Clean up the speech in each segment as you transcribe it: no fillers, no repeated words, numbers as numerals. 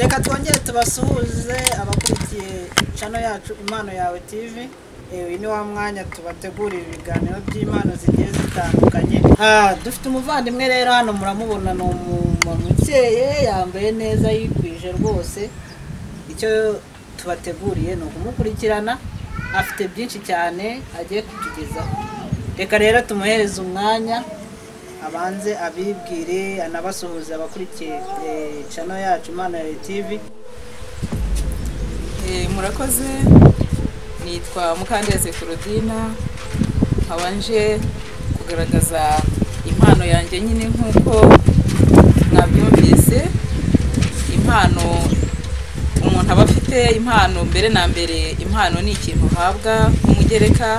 Reka twongere tubasuhuze abakurikiye channel yacu Impano Yawe TV. Uyu ni wa mwanya tubategurira ibiganiro by'impano zigiye zitandukanye. Dufite umuvandimwe rero hano muramubona, ni umuntu ukeye, yambaye neza, yikwije rwose. Icyo tubateguriye ni ukumukurikirana, afite byinshi cyane agiye kutugezaho. Reka rero tumuhereze umwanya abanze abibwire, anabasuhuze abakurikiye channel yacu Impano Yawe TV. Murakoze, nitwa Mukandeze Claudina, nkaba nje kugaragaza impano yanjye nyine nk'uko mwabyumvise. Impano umuntu aba afite impano, mbere na mbere impano ni ikintu uhabwa nk'umugereka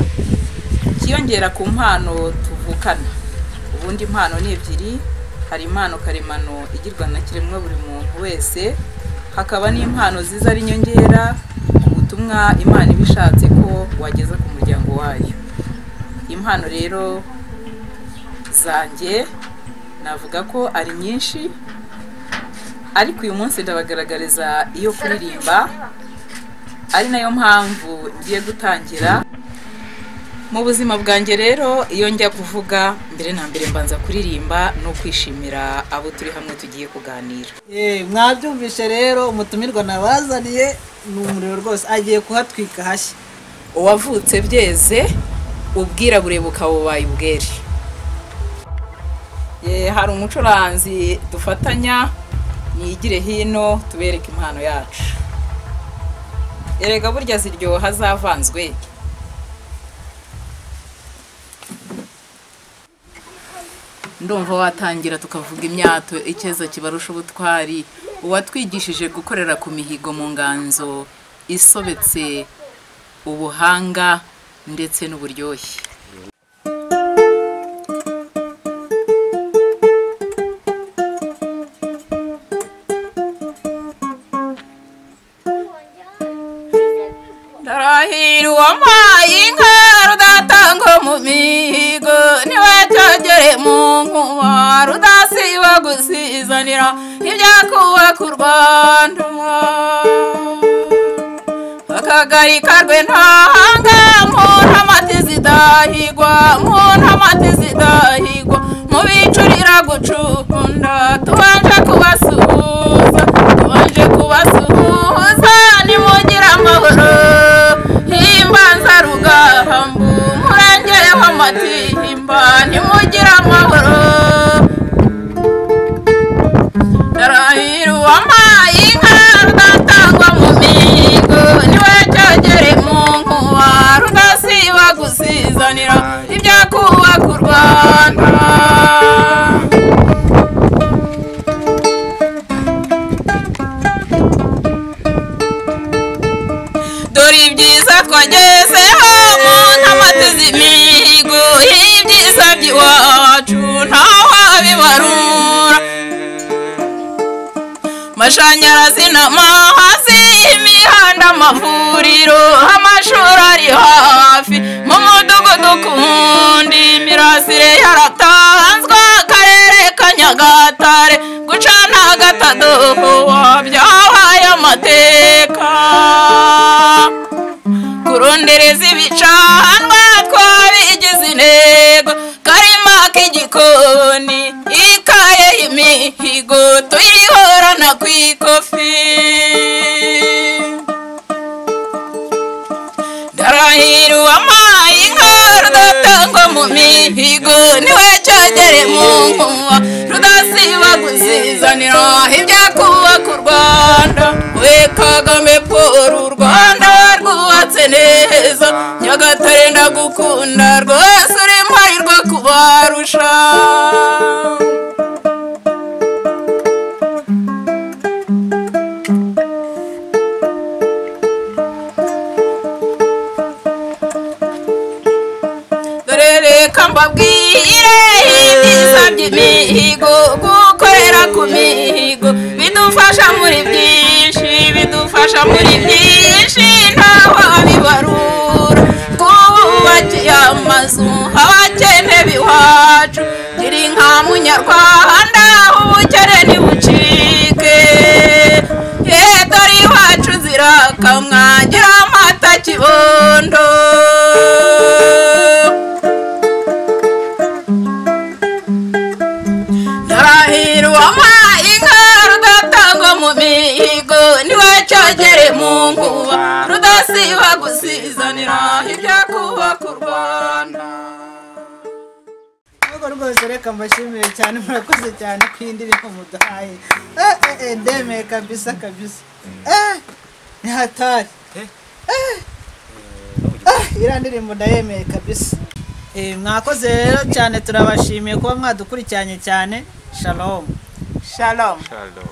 kiyongera ku mpano tuvukana. Ubundi impano ni ebyiri, hari impano karemano igirwa na kiremwa buri muntu wese, hakaba n'impano ziza ari inyongera ku butumwa Imana iba ishatse ko wageza ku muryango wayo. Impano rero zanjye navuga ko ari nyinshi, ariko uyu munsi ndabagaragariza iyo kuririmba, ari nayo mpamvu ngiye gutangira. Mu buzima bwanjye rero iyo njya kuvuga, mbere na mbere mbanza kuririmba no kwishimira abo turi hamwe tugiye kuganira. Mwabyumvishe rero, umutumirwa nabazaniye ni umuriro rwose, agiye kuhatwika hashya. Uwavutse byeze, ubwirabure bukabubaye ubwere. Hari umucuranzi dufatanya, niyigire hino tubereke impano yacu. Erega burya ziryoha zavanzwe. Ndumva watangira tukavuga imyato icyeza kibarusha ubutwari, uwatwigishije gukorera ku mihigo mu nganzo isobetse ubuhanga ndetse n'uburyohe. Ndarahira uwampaye inka rudatangwa mu mihigo, niwe cyogere mu nkuba rudasiba gusizanira ibyakubaka u Rwanda. Akagari karwe ntahanga mu ntamati zidahigwa, mu ntamati zidahigwa, mu bicurira gucunda tubanje kubasuhuza, tubanje kubasuhuza, nimugira amahoro. Himbanza rugahambu murengere w'amatimba, nimugira amahoro. Ndarahira uwampaye inka rudatangwa mu mihigo, niwe cyogere mu nkuba rudasiba gusizanira ibyakubaka u Rwanda. Dore ibyiza twagezeho mu ntamati z'imihigo, ibyiza by'iwacu ntawabibarura. Amashanyarazi n'amazi, imihanda, amavuriro, amashuri ari hafi, mu mudugudu ku wundi, imirasire yaratanzwe, akarere ka Nyagatare gucana agatadowa byabaye amateka. Kurundereza ibicanwa twabigize intego, karima k'igikoni ikaye imihigo tuyihorana ku ikofi. Ndarahira uwampaye inka rudatangwa mu mihigo, niwe cyogere mu nkuba rudasiba gusizanira ibyakubaka u Rwanda. We Kagame Paul, u Rwanda rwubatse neza, Nyagatare ndagukunda rwose, uri mparirwa kubarusha. Dore reka mbabwire ibyiza by'imihigo, gukorera ku mihigo bidufasha muri byinshi, bidufasha muri byinshi, ntawabibarura. Twubakiye amazu abakene b'iwacu, gira inka munyarwanda ubukene ntibucike. Irakamwa gira amata kibondo. Ndarahirwa inka rudatangwa mu mihigo, niwe cyogere mu nkuba, rudasiba gusizanira ibyakubaka u Rwanda. Nubwo rwose reka mbashimire cyane, murakoze cyane ku indirimbo muduhaye. Ndemeye kabisa kabisa. Ni hatari. Iriya ndirimbo ndayemeye kabisa. Mwakoze rero cyane, turabashimiye kuba mwadukurikiranye cyane. Shalom. Shalom. Shalom.